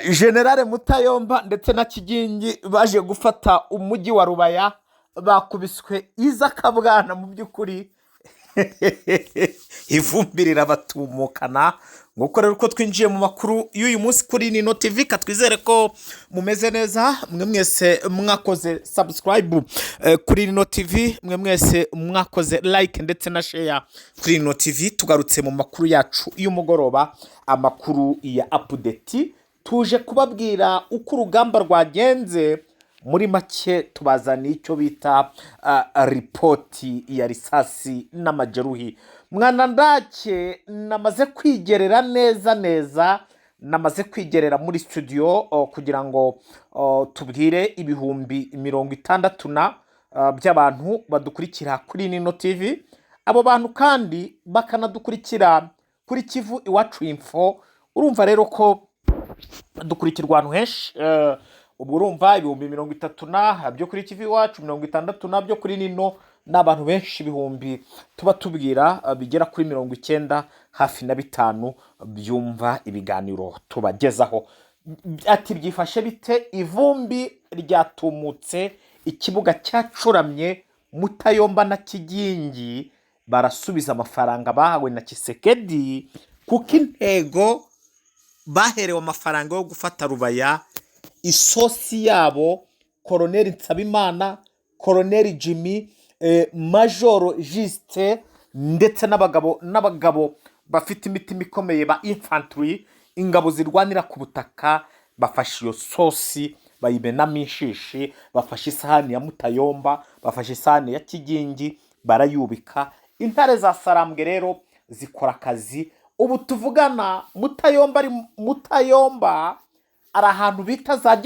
Generale Mutayomba ndetse na Kigingi baje gufata umujyi wa Rubaya, bakubiswe iz'akabwana. Mu by'ukuri ivumbi rirabatumukana. Nguko rero uko twinjiye mu makuru y'uyu munsi kuri Nino TV. Katwizere ko mumeze neza, mwe mwese mwakoze subscribe kuri Nino TV, mwe mwese mwakoze like ndetse na share kuri Nino TV. Tugarutse mu makuru yacu y'umugoroba, amakuru ya update. Tuje kubabwira uko urugamba rwagenze. Muri make tubazaniye icyo bita ripoti ya risasi n'amajeruhi. Mwana ndake namaze kwigerera neza neza, namaze kwigerera muri studio kugira ngo tubwire 60,000 na by'abantu badukurikira kuri Nino TV. Abo bantu kandi bakanadukurikira kuri Kivu Iwacu Info. Urumva rero ko dukurikirwa ahantu henshi. Ubwo urumva 30,000 na byo kuri Kivu Iwacu, 60 na byo kuri Nino, ni abantu benshi, ibihumbi tuba tubwira bigera kuri 90 hafi na bitanu byumva ibiganiro tubagezaho. Ati byifashe bite? Ivumbi ryatumutse, ikibuga cyacuramye. Mutayomba na Kigingi barasubiza amafaranga bahawe na Tshisekedi, kuko intego baherewe amafaranga yo gufata Rubaya, isosi yabo Koroneri Nsabimana, Koroneri Jimmy, Majoro Jisite ndetse n'abagabo bafite imitima ikomeye ba infantry, ingabo zirwanira ku butaka, bafashe iyo sosi bayimenamo inshishi. Bafashe isahani ya Mutayomba, bafashe isahani ya Kigingi, barayubika. Intare za Sarambwe rero zikora akazi. Ubu tuvugana Mutayomba ari, Mutayomba ari ahantu bita za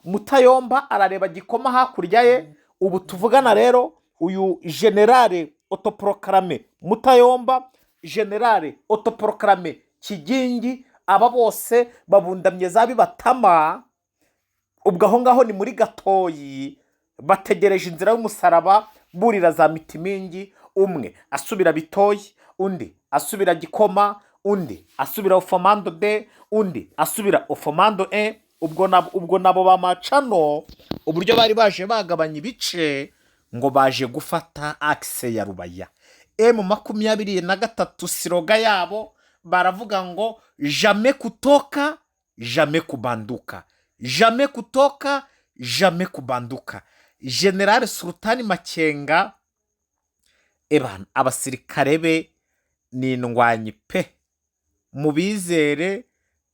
Mutayomba arareba Gikoma hakurya ye. Ubu tuvugana rero uyu général autoproclamé Mutayomba, général autoproclamé Kigingi, aba bose babundamye za Bibatama. Ubwo aho ngaho ni muri Gatoyi, bategereje inzira y'umusaraba, burira za Mitimingi, umwe asubira Bitoyi, undi asubira Gikoma, undi asubira Ofomando de, undi asubira Ofomando e. Ubwo nabo bamacano uburyo bari baje bagabanya ibice ngo baje gufata axe ya Rubaya. M23, slogan yabo baravuga ngo "Jamais kutoka, jamais kubanduka, jamais kutoka, jamais kubanduka." General Sultani Makenga, ebana, abasirikare be ni indwanyi pe, mubizere.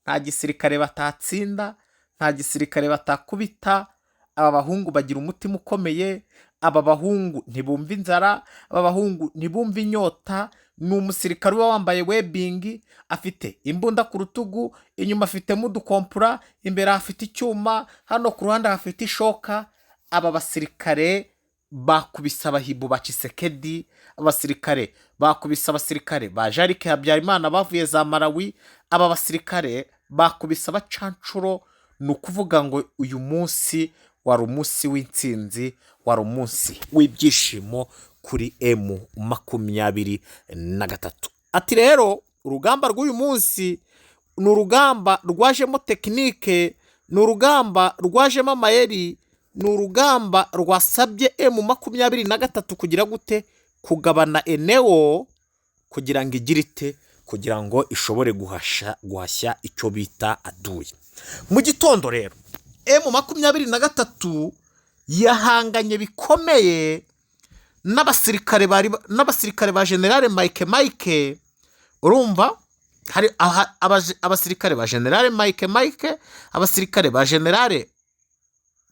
Nta gisirikare batatsinda, nta gisirikare batakubita. Aba bahungu bagira umutima ukomeye, aba bahungu ntibumva inzara, aba bahungu ntibumva inyota. Ni umusirikare uba wambaye webbing, afite imbunda ku rutugu, inyuma afitemo udukompura, imbere afite icyuma, hano ku ruhande hafite ishoka. Aba basirikare bakubise abahibu ba Tshisekedi, abasirikare bakubise abasirikare ba Jarike Habyarimana bavuye za Malawi, aba basirikare bakubise abacancuro. Ni ukuvuga ngo uyu munsi wari umunsi w'intsinzi, wari umunsi w'ibyishimo kuri M23. Ati rero urugamba rw'uyu munsi ni urugamba rwajemo technique, ni urugamba rwajemo amayeri, ni urugamba rwasabye M23 kugira gute? Kugabana eneo kugira ngo igire ite? Kugira ngo ishobore guhashya icyo bita adui. Mu gitondo rero M23 yahanganye bikomeye n'abasirikare ba Generale Mike Mike. Urumva hari abasirikare ba Generale Mike Mike, abasirikare ba Generale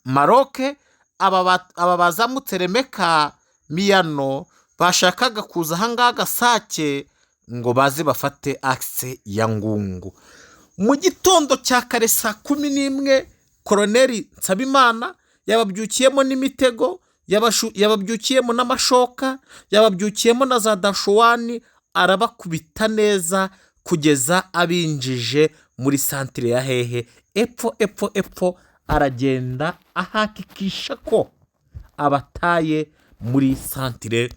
Maroke, aba bazamutse Remeka Miyano, bashakaga kuza ahangaha Gasake ngo baze bafate axe ya Ngungu. Mu gitondo cya kare saa 11, Koroneri Nsabimana yababyukiyemo n'imitego, yababyukiyemo n'amashoka, yababyukiyemo na za dashuwani, arabakubita neza kugeza abinjije muri santire ya hehe, epfo epfo epfo. Aragenda ahakikisha ko abataye muri santire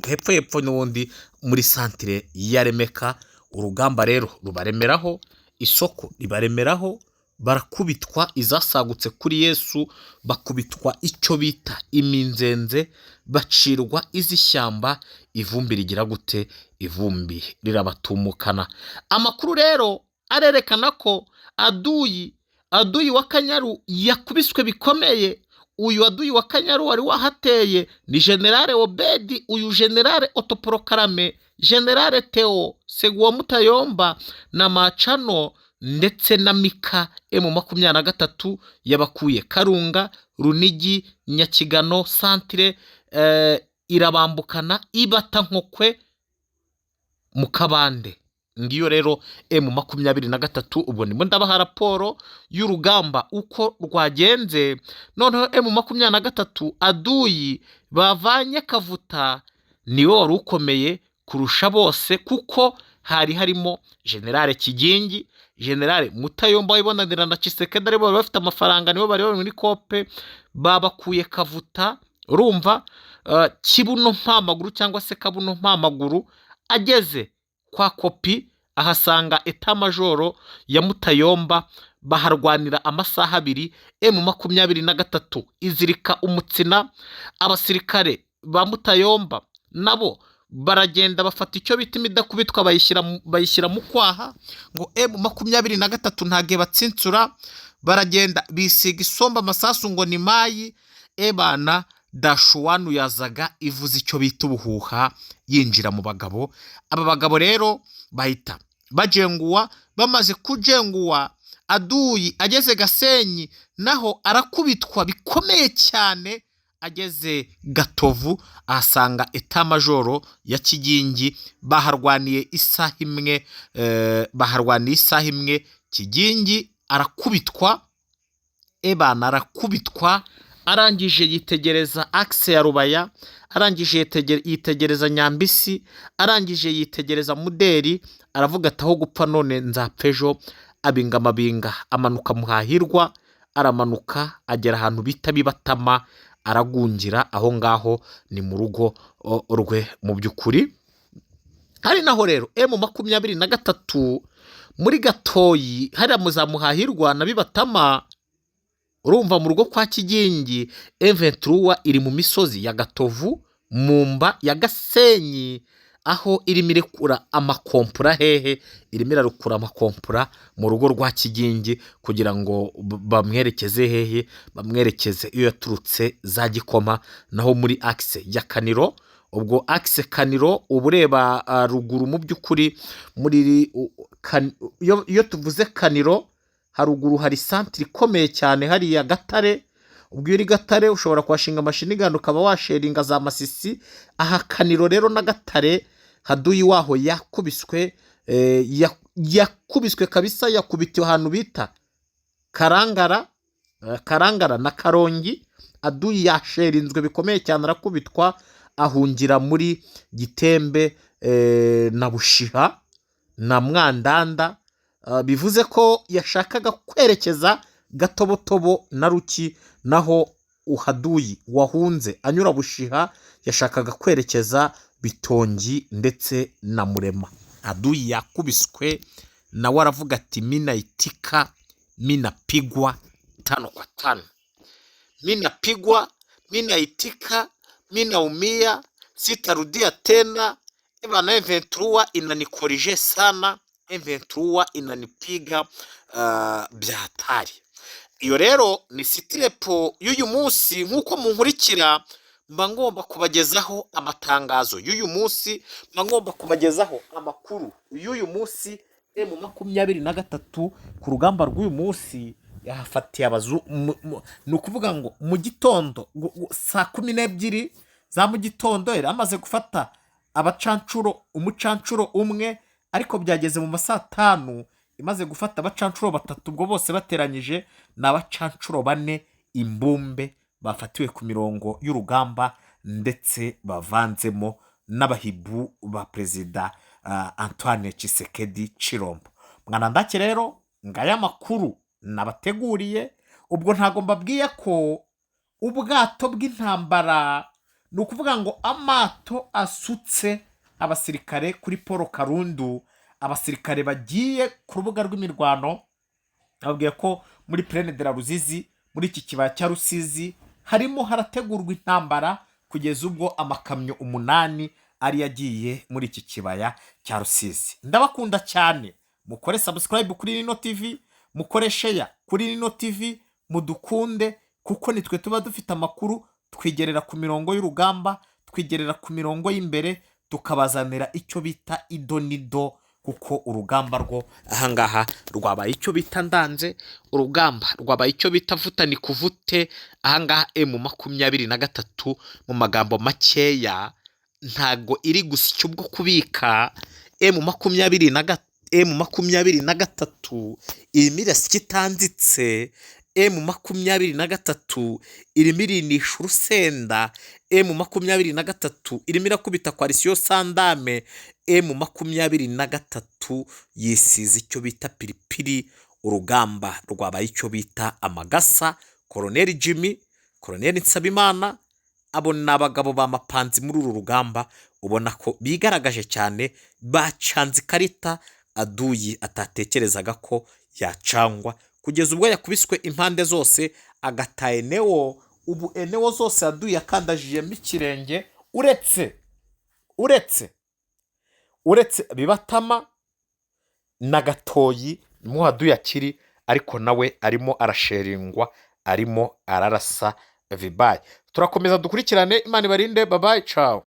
hepfo hepfo n'ubundi muri santire ya Remeka. Urugamba rero rubaremeraho. Isoko ribaremeraho, barakubitwa izasagutse kuri Yesu, bakubitwa icyo bita iminzenze, bacirwa iz'ishyamba, ivumbi rigira gute? Ivumbi rirabatumukana. Amakuru rero arerekana ko aduyi wa Kanyaru yakubiswe bikomeye. Uyu aduyi wa Kanyaru wari wahateye ni Generale Obedi, uyu Generale Otoporokarame, Generale Theo Seguwa Mutayomba na Macano ndetse na Mika. M23 yabakuye Karunga, Runigi, Nyakigano, Santire, irabambukana ibata Nkokwe mu kabande. Ngiyo rero M23. Ubwo ndimo ndabaha raporo y'urugamba uko rwagenze. Noneho M23, aduyi bavanye Kavuta niwe wari ukomeye kurusha bose, kuko hari harimo Generale Kigingi, Generale Mutayomba wibonanira na Tshisekedi, aribo bari bafite amafaranga, nibo bari bari muri kope. Babakuye Kavuta. Urumva, Kibuno Mpamaguru cyangwa se Kabuno Mpamaguru ageze kwa Kopi ahasanga etamajoro ya Mutayomba, baharwanira amasaha 2. M23 izirika umutsina abasirikare ba Mutayomba, nabo baragenda bafata icyo bita imidakubitwa, bayishyira mu kwaha ngo M23 ntabwo batsinsura. Baragenda bisiga isombe, amasasu ngo ni mayi ebana. Dashuwanu yazaga ivuze icyo bita ubuhuha, yinjira mu bagabo. Aba bagabo rero bahita bajenguwa. Bamaze kujenguwa, aduyi ageze Gasenyi naho arakubitwa bikomeye cyane. Ageze Gatovu ahasanga etamajoro ya Kigingi, baharwaniye isaha imwe, baharwaniye isaha imwe. Kigingi arakubitwa, ebana, arakubitwa. Arangije yitegereza axe ya Rubaya, arangije yitegereza Nyambisi, arangije yitegereza Muderi, aravuga ati: "Aho gupfa none nzapfa ejo." Abinga amabinga, amanuka Muhahirwa, aramanuka agera ahantu bita Bibatama, aragungira aho ngaho, ni mu rugo rwe mu by'ukuri. Hari naho rero M23 muri Gatoyi, hariya mu za Muhahirwa na Bibatama, urumva mu rugo kwa Kigingi. M23 iri mu misozi ya Gatovu, mu mba ya Gasenyi, aho irimo irekura amakompura. Hehe? Irimo irarekura amakompura mu rugo rwa Kigingi kugira ngo bamwerekeze hehe? Bamwerekeze iyo yaturutse za Gikoma. Naho muri axe ya Kaniro, ubwo axe Kaniro uba ureba ruguru mu by'ukuri muri iyo tuvuze Kaniro, haruguru hari santire ikomeye cyane hariya Gatare. Ubwo iyo uri Gatare ushobora kuhashinga amashinigani, ukaba washeringa za Masisi. Aha Kaniro rero na Gatare, haduyi waho yakubiswe, yakubiswe kabisa. Yakubitiwe ahantu bita Karangara, Karangara na Karongi. Aduyi yasherinzwe bikomeye cyane, arakubitwa, ahungira muri Gitembe na Bushiha na Mwandanda. Bivuze ko yashakaga kwerekeza Gatobotobo na Ruki. Naho uhaduyi wahunze anyura Bushiha yashakaga kwerekeza Bitongi ndetse na Murema. Aduyi yakubiswe, nawe aravuga ati: "Mina itika, mina pigwa tano kwa tano, mina pigwa, mina itika, mina umia, sitarudia tena. Ebana, M23 inanikorije sana, M23 inanipiga bya hatari." Iyo rero ni city report y'uyu munsi. Nk'uko munkurikira, mba ngomba kubagezaho amatangazo y'uyu munsi, mba ngomba kubagezaho amakuru y'uyu munsi. M23 ku rugamba rw'uyu munsi yahafatiye abazu ni ukuvuga ngo mu gitondo saa 12 za mu gitondo yari amaze gufata abacancuro, umucancuro umwe, ariko byageze mu ma saa 5 imaze gufata abacancuro batatu. Ubwo bose bateranyije ni abacancuro bane imbumbe bafatiwe ku mirongo y'urugamba, ndetse bavanzemo n'abahibu ba Perezida Antoine Tshisekedi Chilombo. Mwanandake rero, ngaya amakuru nabateguriye. Ubwo ntabwo mbabwiye ko ubwato bw'intambara, ni ukuvuga ngo amato asutse abasirikare kuri Paul Karundu. Abasirikare bagiye ku rubuga rw'imirwano babwiye ko muri Plaine de la Ruzizi, muri iki kibaya cya Rusizi, harimo harategurwa intambara kugeza ubwo amakamyo 8 ari yagiye muri iki kibaya cya Rusizi. Ndabakunda cyane, mukore subscribe kuri Nino TV, mukore share kuri Nino TV, mudukunde kuko nitwe tuba dufite amakuru, twigerera ku mirongo y'urugamba, twigerera ku mirongo y'imbere, tukabazanira icyo bita idonido, kuko urugamba rwo ahangaha rwabaye icyo bita ndanze, urugamba rwabaye icyo bita vuta ni kuvute. Ahangaha M23 mu magambo makeya ntago iri gusya ubwo kubika. M23 irimo irasya itanzitse. M23 irimo irinisha urusenda. M23 irimo irakubita coalition sandame. M23 yisize icyo bita piripiri. Urugamba rwabaye icyo bita amagasa. Koroneri Jimmy, Koroneri Nsabimana, abo ni abagabo ba mapanzi muri uru rugamba, ubona ko bigaragaje cyane, bacanze ikarita aduyi atatekerezaga ko yacangwa, kugeza ubwo yakubiswe impande zose agata eneo. Ubu eneo zose aduyi yakandajijemo ikirenge, uretse Bibatama na Gatoyi niho aduyi akiri, ariko nawe arimo arasheringwa, arimo ararasa vibaye. Turakomeza dukurikirane, Imana ibarinde, bye bye, ciao.